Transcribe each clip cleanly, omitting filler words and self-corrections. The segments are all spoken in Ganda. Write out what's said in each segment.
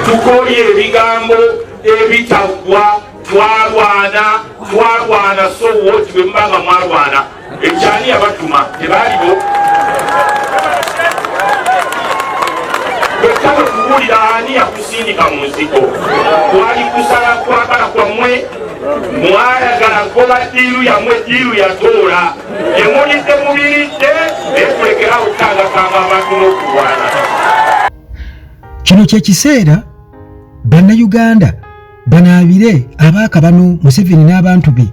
Tukooye ebigambo ebitaggwa. Twalwana, twalwana, so what? Bwe muba nga mwalwana, ekyani yabatuma? Tebaalibo bwekka bwe kuwulira. Ani yakusindika mu nsiko? Twali kusala kwagala kwammwe. Mwayagala goba deal yammwe, deal yatoola emulidde mubiridde, naye tulekerawo okukangakanga abantu n'okulwana. Kino kye kiseera Bannayuganda banaabire abaaka bano, Museveni n'abantu be,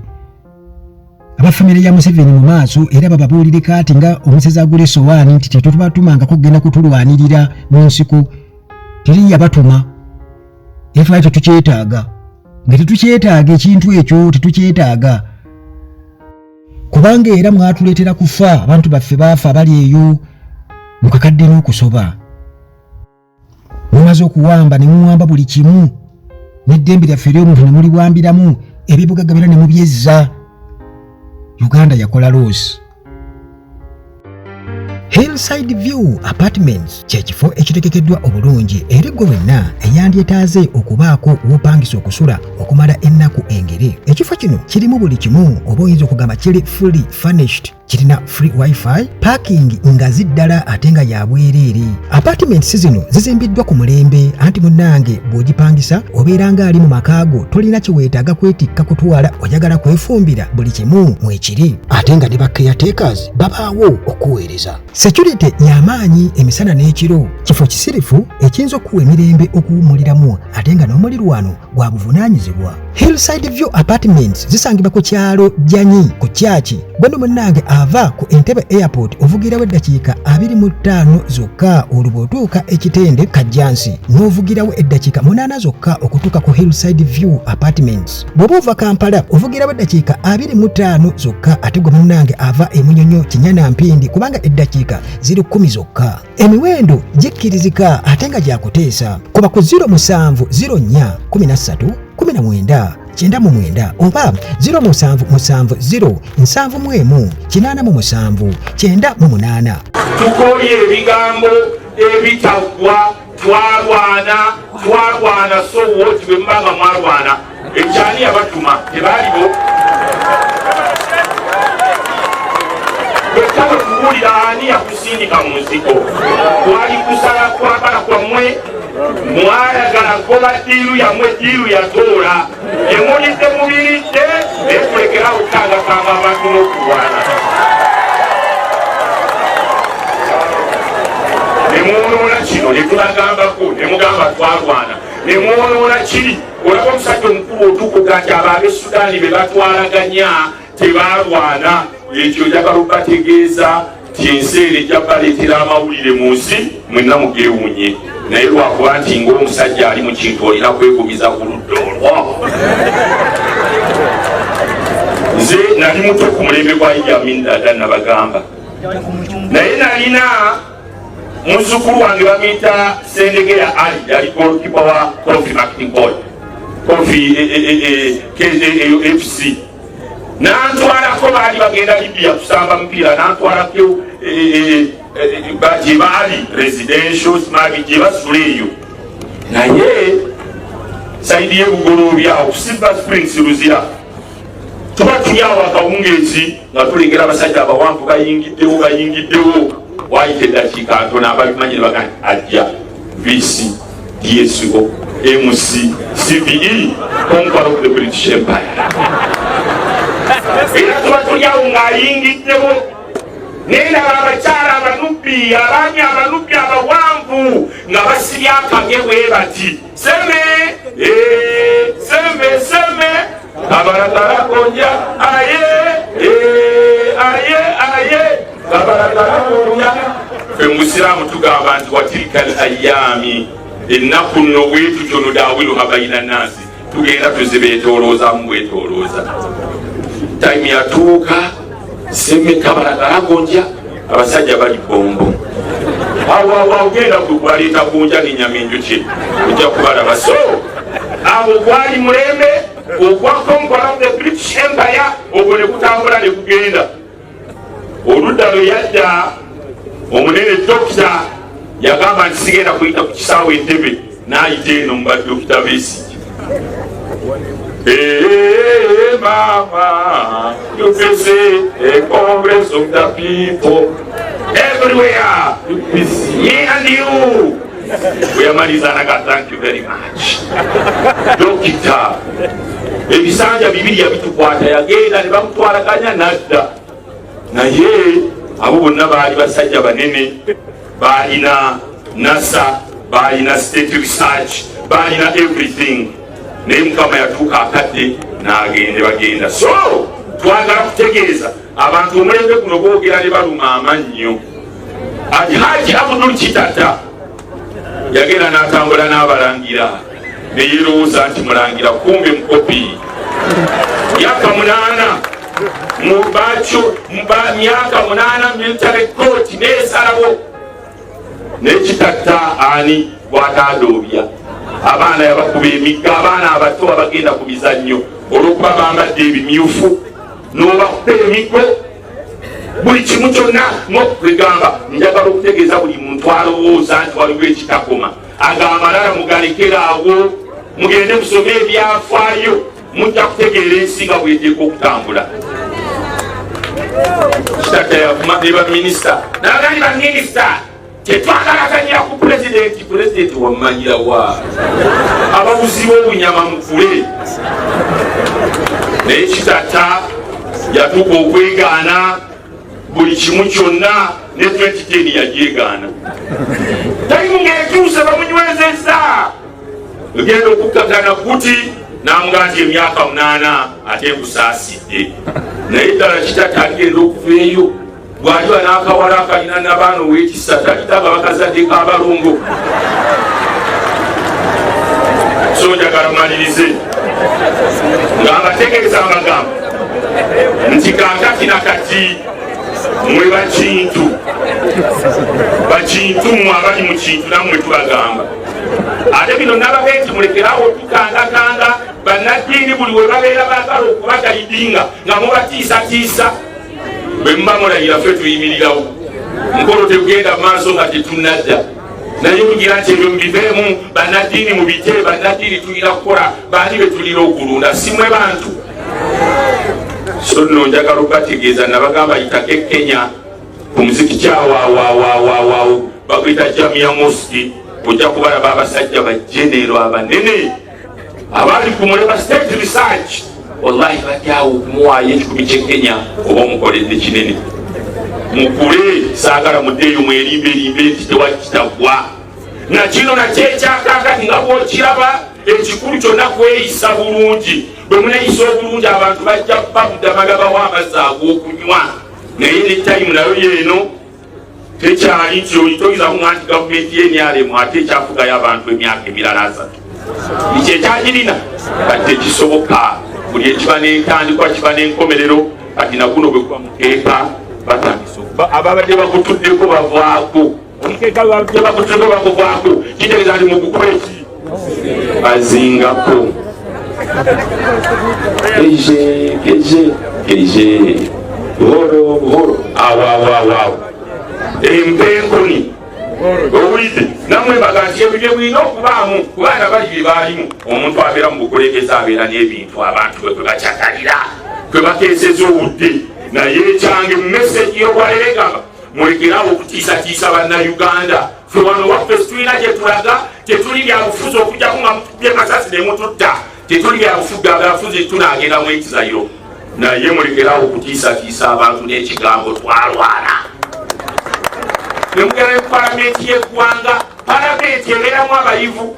aba famire ya Museveni mu maaso, era bababuulire kaati nga omusezi agula esowaani nti tetubatumangako kugenda kutulwanirira mu nsiko. Teri yabatuma, era twali tetukyetaaga, nga tetukyetaaga ekintu ekyo, tetukyetaaga, kubanga era mwatuleetera kufa. Abantu baffe baafa bali eyo mukakadde n'okusoba. Mumaze okuwamba ne muwamba buli kimu, n'eddembe lyaffe ery'omuntu ne muliwambiramu, ebyobugagga byonna ne mubyezza. Uganda yakola loss. Hillside View Apartments kye kifo ekitegekeddwa obulungi eri ggwe wenna eyandyetaaze okubaako w'opangisa okusula okumala ennaku engere. Ekifo kino kirimu buli kimu, oba oyinza okugamba kiri fully furnished. Kirina free WiFi, parking ngazi ddala ate nga ya bwereere. Apartments zino zizimbiddwa ku mulembe, anti munnange bw'ogipangisa obeera ng'ali mu maka go, tolina kye weetaaga kwetikka kutwala. Oyagala kwefumbira, buli kimu mwekiri, ate nga ne ba caretakers babaawo okuweereza. Security y'amaanyi emisana n'ekiro. Kifo kisirifu ekiyinza okuwa emirembe okuwummuliramu, ate nga n'omulirwano gwa buvunaanyizibwa. Hillside View Apartments zisangibwa ku kyalo Jjanyi ku Kyaki. Gweno munnange ava ku Entebbe Airport ovugirawo eddakiika 25 zokka, olwo bw'otuuka Ekitende Kajjansi n'ovugirawo eddakiika 8 zokka okutuuka ku Hillside View Apartments. Bw'oba ova Kampala ovugirawo eddakiika 25 zokka, ate gwe munnange ava e Munyonyo, Kinyana, Mpindi, kubanga eddakiika ziri 10 zokka. Emiwendo gikkirizika ate nga gyakuteesa. Kuba ku 07 04 13 19 99 oba 0770 71 87 98. Tukooye ebigambo ebitaggwa. Twalwana, twalwana, so what? Bwe muba nga mwalwana, ekyani yabatuma? Tebaalibo bwekka bwe kuwulira. Ani yakusindika mu nsiko? Twali kusala kwagala kwammwe. Mwayagala goba deal yammwe, deal yatoola emulidde mubiridde, naye tulekerawo okukangakanga abantu n'okulwana. Ne mwonoona kino, ne tubagambako, ne mugamba twalwana, ne mwonoona kiri. Olaba omusajja omukulu otukuga nti abo ab'e Sudaani be batwalaganya tebalwana. Ekyo njagala okubategeeza nti ensi ero ejja baleetera amawulire mu nsi mwenna mugeewunye, naye lwakuba nti ng'omusajja ali mu kintu olina kwegumiza ku ludda olwo. Nze nali muto ku mulembe gwa Idi Amin Dada, nabagamba, naye nalina muzzukulu wange bamuyita Sendegeya Ali, yali goalkeeper wa Coffee Marketing Board, Coffee FC. Nantwalako, baali bagenda Libya kusamba mupiira, nantwalako gye baali residential smagi gye basula eyo, naye side y'ebugoloobi awo ku Silver Springs, Luzira. Tuba tuli awo akawungeezi nga tulengera abasajja abawanvu bayingiddewo, bayingiddewo. Wayita eddakiika ntono, ababimanyi ne bagaa ajja VC DSO MC CBE, Conqueror of the British Empire. Era tuba tuli awo ng'ayingiddewo, naye ndaba abakyala abanubbi, abaami abanubbi abawanvu nga basibye akage bwe bati, "Seme, eh, seme, seme kabalagala gonja, aye, eh, aye, aye, kabalagala gonja." Fe musiraamu tugamba nti وتلك الأيام, ennaku nno bwetutyo, نداولها بين الناس, tugenda tuzibeetoloozamu bwetolooza. Time yatuuka, seme kabalagala gonja, abasajja bali bombo awo, genda baleeta gonja nenyama enjuki, ojja kubalaba. So abo gwali mulembe ogwa Conqueror of the British Empire, ogwo ne gutambula ne gugenda. Oludda lwe yadda omunene dokita yagamba nti sigenda kuyita ku kisaawe Entebe. N'ayita eno mu badokita Besigye. Hey, mama, UPC, a Congress of the people, everywhere, UPC, me and you. Bwe yamaliza naga, "Thank you very much." Dokita ebisanja bibiri yabitukwata, yagenda ne bamutwalaganya nadda. Naye abo bonna baali basajja banene, balina NASA, balina State Research, balina everything. Naye Mukama yatuuka akadde n'agende bagenda. So twagala kutegeeza abantu, omulembe guno boogera ne baluma amannyo. Haji Abdul Kitata yagenda n'atambula n'abalangira, neyerowooza nti mulangira, kumbe mukopi. Myaka 8 mubakyo, myaka 8 military court nesalawo nekitatta. Ani bwatadoobya abaana? Yabakuba emigga, abaana abato abagenda ku mizannyo, olwokuba bambadde ebimyufu n'obakuba emiggo, buli kimu kyonna. Nokugamba, njagala okutegeeza buli muntu alowooza nti waliwo ekitakoma, ago amalala mugalekeraawo, mugende musome ebyafaayo, mujja kutegeera ensi nga bweteeka okutambula. Kitata yavuma ne baminisita, nabagandi baminisita, tetwagalaganyira ku pulezidenti. Pulezidenti wamanyirawa? Ababuzi b'obunyama mukule. Naye Kitata yatuuka okwegaana buli kimu kyonna, ne 2010 yagyegaana. Tayimu ng'etuuse, bamunywezezza, egenda okukkatana kuti namugaa nti emyaka 8 ate nkusaasidde. Naye ddala Kitata agenda okuva eyo, bw'aliba n'akawala akalina nabaana ow'ekisa, talita nga bakazaddeko abalongo. So njagala malirize nga mbategeeza amagambo nti kaakati nakati mwe bakintu, bakintu mmwe abali mu kintu, nammwe tubagamba. Ate bino nabaga nti mulekerawo tukangakanga bannaddiini buli we babeera baagala okubagaidinga nga mubatiisatiisa. Bwe muba mulayira, ffe tuyimirirawo, mukolo tegugenda mu maaso nga tetunadda. Naye tugira nti ebyo mubiveemu, bannaddiini mubite. Bannaddiini tulina kukola, baani be tulina okulunda? Si mwe bantu? So nno njagala okubategeeza, nabagamba yitako e Kenya ku muzikiti awaawaawaawaawo baguyita Jamia Mosque, ojja kubalaba abasajja bajenero abanene abali ku muleba State Research. Wallahi bajjawo okumuwaayo 1,000 kyekenya oba omukoledde kinene. Mukule, saagala muddeeyo mwerimberimbe nti tewakitagwa nakino nakyo ekyakakati nga bwokiraba. Ekikulu kyonna kweyisa bulungi. Bwe muneyisa obulungi, abantu bajja babudamagabawo amazzi ag'okunywa. Naye ne time nayo yeeno tekyali nti olitoyinza kuŋa nti gavumenti yenrm ate ekyafugayo abantu emyaka emirala 30 ekyo ekyagirina. Kati tekisoboka. Buli ekiba n'entandikwa kiba n'enkomerero. Kati naguno bwe guba mukeeka, batandise ababadde bagutuddeko bavaako. Omukeeka babadde bagutuddeko baguvaako, kitegeeza nti mugukuba eki bazingako keje keje keje, buhoro buhoro, awo awo awo awo empenkoni. Owulidde? Nammwe mbaga nti ebyo bye bulina okubaamu kubaana bali bye baalimu. Omuntu abeera mu bukulembeze abeera n'ebintu abantu bwe kwe bakyakalira, kwe bakeeseza obudde. Naye ekyange message y'olwaleero egamba, mulekerawo okutiisatiisa Bannayuganda. Ffe wano waffe situlina gye tulaga, tetuli byabufuzi okujjako nga mutubye masasi ne mututta. Tetuli byabufuzi, tunagenda mu ekizayiro. Naye mulekerawo okutiisatiisa abantu n'ekigambo twalwana. Nemugenda ne palamenti y'eggwanga, palamenti ebeeramu abayivu,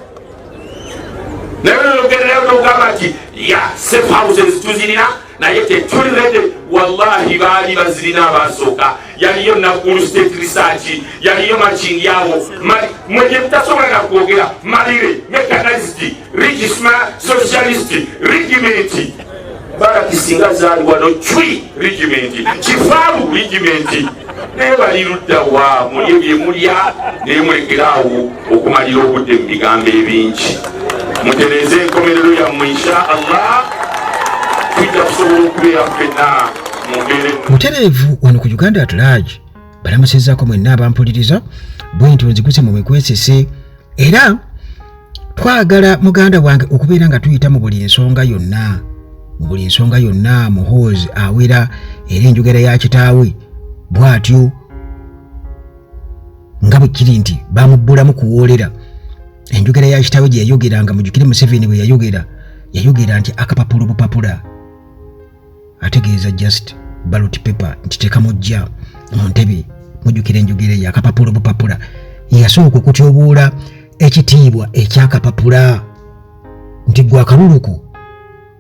naye nogenderayo nogamba nti ya safe houses tuzirina, naye tetuli ready. Wallahi baali bazirina abasooka. Yaliyo Naggulu State Research, yaliyo Makingi awo mwe gyemutasobola nakwogera. Malire Mechanized Rigisma Socialist Regiment, baraki singa zaali wano, Cwi Regiment, Kifaalu Regiment, naye bali luddawa? Mulye bye mulya, naye mulekeraawo okumalira obudde mu bigambo ebingi. Mutereeze enkomerero yammwe. Insha Allah tujja kusobola okubeera ffenna mu mbeera Mutereevu wano ku Uganda at Large. Balamusizaako mwenna abampuliriza. Bwe ntyo nziguse mu mikwesese era Twagala muganda wange okubeera nga tuyita mu buli nsonga yonna, mu buli nsonga yonna. Muhoozi awera era enjogera ya kitaawe bw'atyo nga bwe kiri nti bamubbulamu kuwoolera enjogera ya kitaawe gye yayogeranga. Mujjukire Museveni bwe yayogera, yayogera nti akapapula obupapula, ategeeza just ballot paper, nti tekamujja mu ntebe. Mujjukira enjogera eyo, akapapula obupapula. Yasooka okutyoboola ekitiibwa ekyakapapula nti gwe akaluluko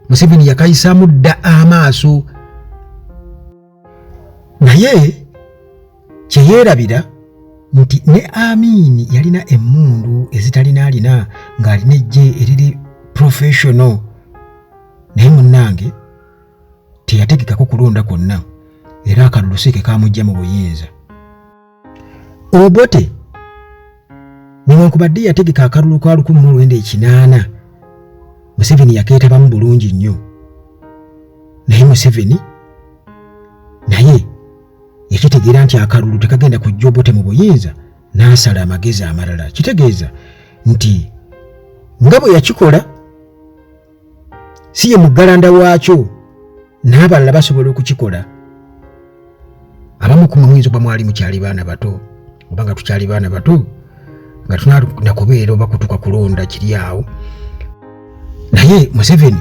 Museveni yakayisaamu dda amaaso. Naye kyeyeerabira nti ne Amiini yalina emmundu ezitalina alina, ng'alina eggye eriri professional, naye munnange teyategekako kulonda kwonna, era akalulu si ke kamujja mu buyinza. Obote newankubadde yategeka akalulu ka 1980, Museveni yakeetabamu bulungi nnyo, naye Museveni naye yakitegeera nti akalulu tekagenda kujja Obote mu buyinza, n'asala amagezi amalala. Kitegeeza nti nga bwe yakikola si ye muggalanda waakyo, n'abalala basobola okukikola. Abamu ku mwe muyinza okuba mwali mukyali baana bato, oba nga tukyali baana bato, nga tunakubeera oba kutuka kulonda kiri awo, naye Museveni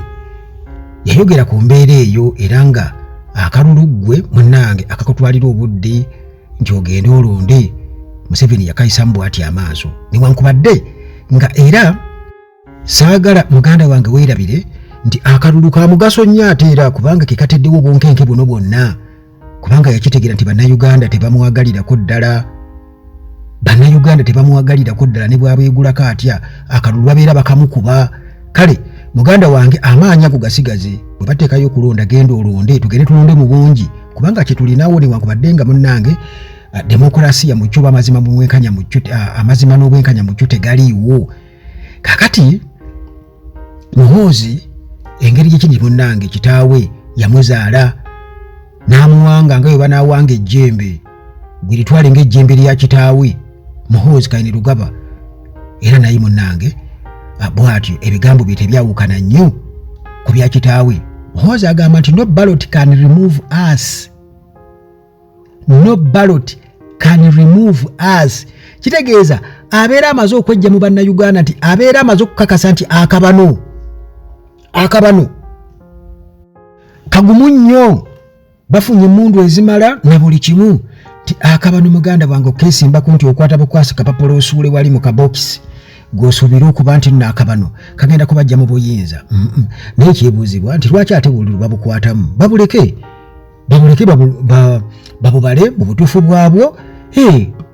yayogera ku mbeera eyo, era nga akalulu ggwe munnange akakutwalira obudde nti ogende olonde, Museveni yakayisamu bw'ati amaaso. Newankubadde nga era saagala muganda wange weerabire nti akalulu ka mugaso nnyo ate era, kubanga ke kateddewo obunkenke buno bwonna, kubanga yakitegeera nti Bannayuganda tebamwagalirako ddala, Bannayuganda tebamwagalirako ddala, ne bw'abeegulako atya akalulu babeera bakamukuba. Kale muganda wange, amaanyi ago gasigaze, bwe bateekayo okulonda genda olonde, tugende tulonde mu bungi, kubanga kye tulinawo. Newankubadde nga munnange demokulasiya mu kyo oba amazima mu bwenkanya mu kyo, amazima n'obwenkanya mu kyo tegaliiwo. Kakati Muhoozi engeri gyekiri, munnange kitaawe yamuzaala n'amuwanga nga bwe banaawanga ejjembe, gwe litwale ng'ejjembe lya kitaawe Muhoozi Kainerugaba. Era naye munnange bw'atyo ebigambo bye tebyawukana nnyo ku bya kitaawe. Muhoozi agamba nti no ballot can remove us, no ballot can remove us. Kitegeeza abeera amaze okwejja mu Bannayuganda, nti abeera amaze okukakasa nti akabano kagumu nnyo, bafunye emundu ezimala na buli kimu, nti akabano muganda wange okesimbako nti okwata bukwasi kapapula osuule wali mu kabokisi gwosuubira okuba nti nno akabano kagenda kubajja mu buyinza. Naye kyebuuzibwa nti lwaki ate buli babukwatamu? Babuleke, babuleke, babubale mu butuufu bwabwo,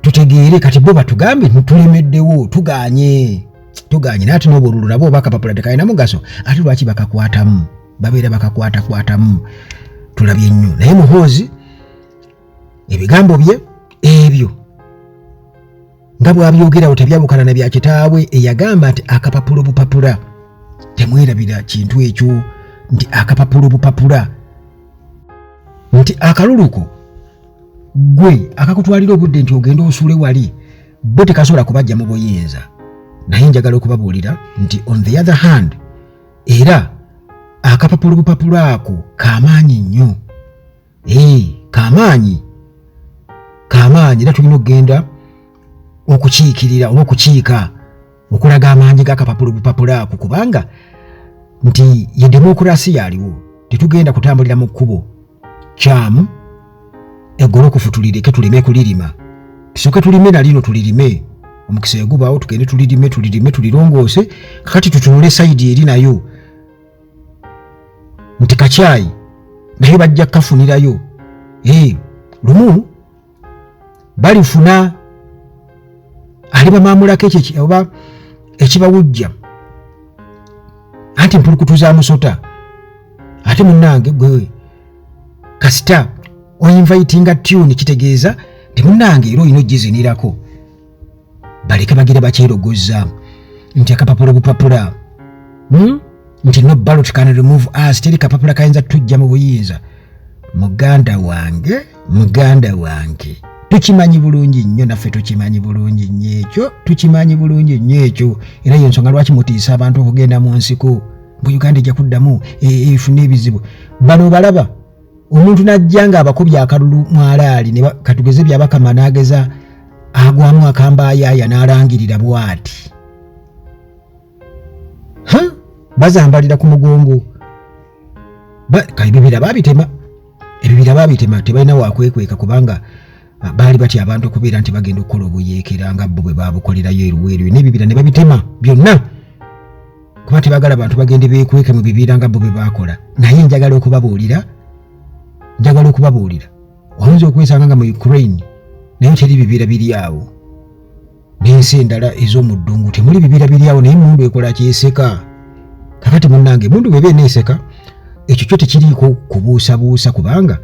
tutegeere. Kati bo batugambe tulemeddewo, tuganye, tuganye, naye ate n'obululu nabwo oba akapapula tekalina mugaso, ate lwaki bakakwatamu? Babeera bakakwatakwatamu. Tulabye nnyo. Naye Muhoozi ebigambo bye ebyo nga bw'abyogerawo tebyawukana na bya kitaawe eyagamba nti akapapula obupapula. Temwerabira kintu ekyo nti akapapula obupapula, nti akaluluko gwe akakutwalira obudde nti ogenda osuule wali, bo tekasobola kubajja mu buyinza. Naye njagala okubabuulira nti on the other hand, era akapapula obupapula ako kamaanyi nnyo, kamaanyi, kamaanyi, era tulina okugenda okukiikirira oba okukiika okulaga amaanyi g'akapapula obupapula ako, kubanga nti ye demokurasiya aliwo. Tetugenda kutambulira mu kkubo kyamu eggolokofu, tulireke tuleme kulirima, tusooke tulime na lino, tulirime. Omukisa egubaawo tugende tulirime, tulirime, tulirongoose. Kakati tutunule side eri nayo nti kakyayi naye bajja kukafunirayo lumu balifuna, alibamaamulako ekyo oba ekibawujja anti mpulukutu za musota. Ate munnange gwe kasita oinvitinga tune, kitegeeza nti munnange era olina ogizinirako. Baleke bagira bakyerogoza nti akapapula obupapula, Nti no ballot can remove us, teri kapapula kayinza tujja mu buyinza. Muganda wange, muganda wange. Tukimanyi bulungi nnyo, naffe tukimanyi bulungi nnyo ekyo, tukimanyi bulungi nnyo ekyo. Era yensonga lwaki mutiisa abantu okugenda mu nsiko, mbu Uganda ejja kuddamu efune ebizibu. Bano balaba omuntu n'ajja nga abakubye akalulu mwalaali, ne katugeze Byabakama n'ageza agwamu akambayaaya n'alangirira bw'ati, bazambalira ku mugongo. Ebibira babitema, ebibira babitema, tebalina wakwekweka, kubanga baali batya abantu okubeera nti bagenda okukola obuyeekera nga bo bwe babukolerayo eruweeru, n'ebibira ne babitema byonna, kuba tebagala bantu bagende beekweke mu bibira nga bo bwe baakola. Naye njagala okubabuulira, njagala okubabuulira, oyinza okwesanga nga mu Ukraine naye teri bibira biri awo, n'ensi endala ez'omu ddungu temuli bibira biri awo, naye mundu ekola kyeseka. Kakati munnange, mundu bweba eneeseka, ekyo kyo tekiriiko kubuusabuusa, kubanga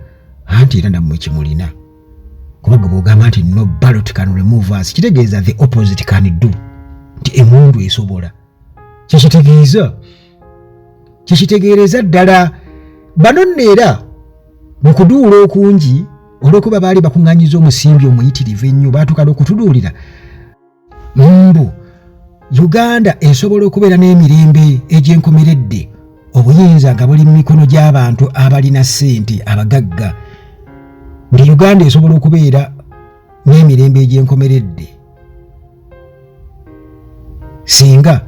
anti era nammwe kimulina, kuba gwe bwogamba nti no ballot can remove us, kitegeeza the opposite can do, nti emundu esobola. Kyekitegeeza, kyekitegeereza ddala. Bano nno era mu kuduula okungi, olw'okuba baali bakuŋŋanyiza omusimbi omuyitirivu ennyo, baatuuka n'okutuduulira mbu Uganda esobola okubeera n'emirembe egy'enkomeredde obuyinza nga buli mu mikono gy'abantu abalina ssente, abagagga, nti Uganda esobola okubeera n'emirembe egy'enkomeredde singa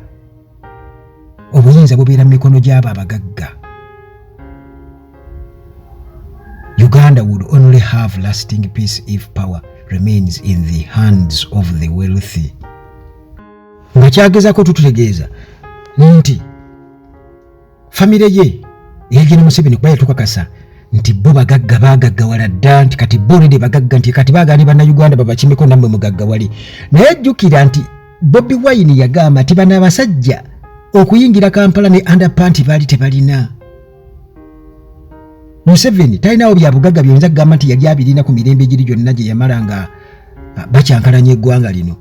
obuyinza bubeera mu mikono gy'abo abagagga. Uganda would only have lasting peace if power remains in the hands of the wealthy. Nga kyagezako tututegeeza nti famire ye eya Museveni, kuba yatukakasa nti bo bagagga, bagaggawala dda, nti kati bo already bagagga, nti kati baagala ne Bannayuganda babakimeko, nammwe mugaggawale. Naye jjukira nti Bobi Wine yagamba nti bano abasajja okuyingira Kampala ne underpant baali tebalina. Museveni talinawo byabugagga byonza kugamba nti yali abirina ku mirembe egiri gyonna gye yamala nga bakyankalanya eggwanga lino.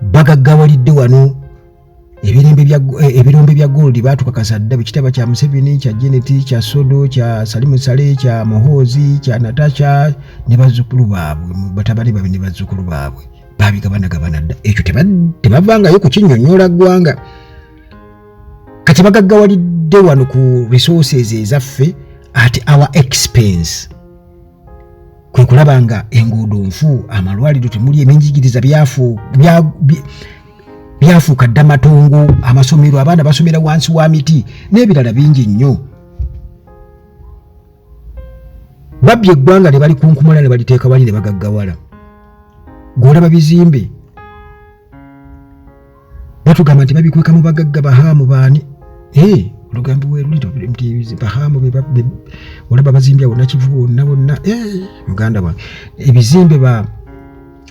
Bagaggawalidde wano. Ebirombe bya gold batukakasa dda, bwe kitaba kya Museveni, kya Janet, kya Sodo, kya Salimu Sale, kya Muhoozi, kya Natasha ne bazzukulu baabwe, batabani baabwe ne bazzukulu baabwe, babigabanagabana dda. Ekyo tebavangayo kukinnyonnyola ggwanga. Kati bagaggawalidde wano ku resources ezaffe at our expense, kwe kulaba nga enguudo nfu, amalwaliro temuli, ebyenjigiriza byafuuka dda matongo, amasomero abaana basomera wansi wa miti n'ebirala bingi nnyo. Babbye eggwanga ne balikunkumula ne baliteeka wali ne bagaggawala. Gw'olaba bizimbe batugamba nti babikweka mu bagagga, Bahaamu baani, olugambo weruli nti Bahaamu olaba bazimbye awo Nakivubo wonna wonna. Muganda wange, ebizimbe ba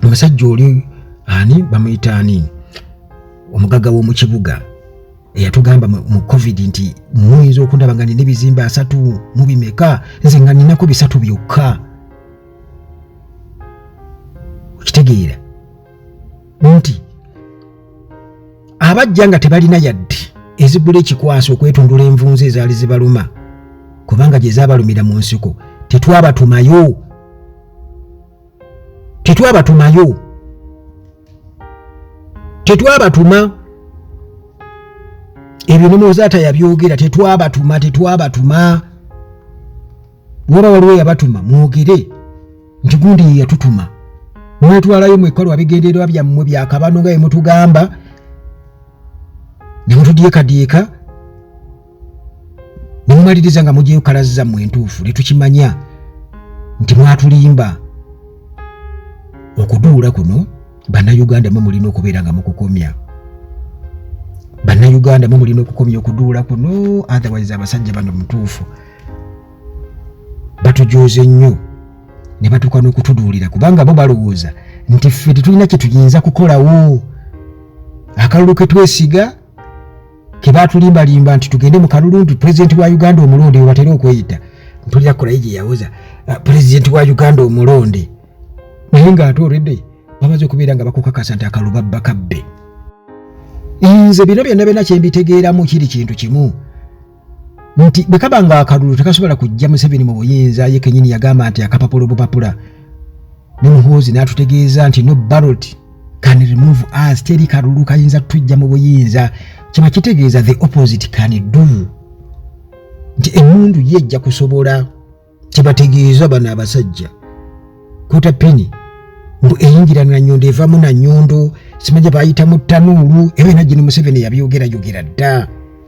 omusajja oli ani bamuyita ani, omugagga w'omu kibuga eyatugamba mu COVID nti muyinza okundaba nga nina ebizimbe 30 mu bimeka, nze nga ninako 3 byokka. Okitegeera nti abajja nga tebalina yadde ezigula ekikwaso okwetundula envunza ezaali zibaluma, kubanga gye zaabalumira mu nsiko, tetwabatumayo, tetwabatumayo, tetwabatuma. Ebyo ne Muzaata yabyogera, tetwabatuma, tetwabatuma. Waba waliwo yabatuma, mwogere nti gundi ye yatutuma. Mwetwalayo mwekka lwa bigendererwa byammwe byakabano nga bye mutugamba, ne mutudyekadyeka ne mumaliriza nga mugyeyo kalazi zammwe entuufu, ne tukimanya nti mwatulimba. Okuduula kuno, Bannayuganda mwe mulina okubeera nga mukukomya. Bannayuganda mwe mulina okukomya okuduula kuno, otherwise abasajja bano mutuufu batujooze nnyo ne batuuka n'okutuduulira, kubanga bo balowooza nti ffe tetulina kye tuyinza kukolawo. Akalulu ke twesiga ke baatulimbalimba nti tugende mu kalulu nti pulezidenti wa Uganda omulonde, we batera okweyita, mpulira kolayi gye yawoza pulezidenti wa Uganda omulonde, naye ng'ate already bamaze okubeera nga bakukakasa nti akalulu babba kabbe. Nze bino byonna byonna kyembitegeeramu kiri kintu kimu, nti bwe kaba nga akalulu tekasobola kujja Museveni mu buyinza, ye kenyini yagamba nti akapapula obupapula. Ne Muhoozi n'atutegeeza nti no ballot can remove us, teri kalulu kayinza kutujja mu buyinza. Kiba kitegeeza the opposite can do, nti emmundu ye ejja kusobola. Kibategeeza bano abasajja kuta pini mbu eyingira na nyondo, evamu na nyondo, simanya bayita mu ttanuulu. Ebyo byonna Gen Museveni yabyogerayogera dda.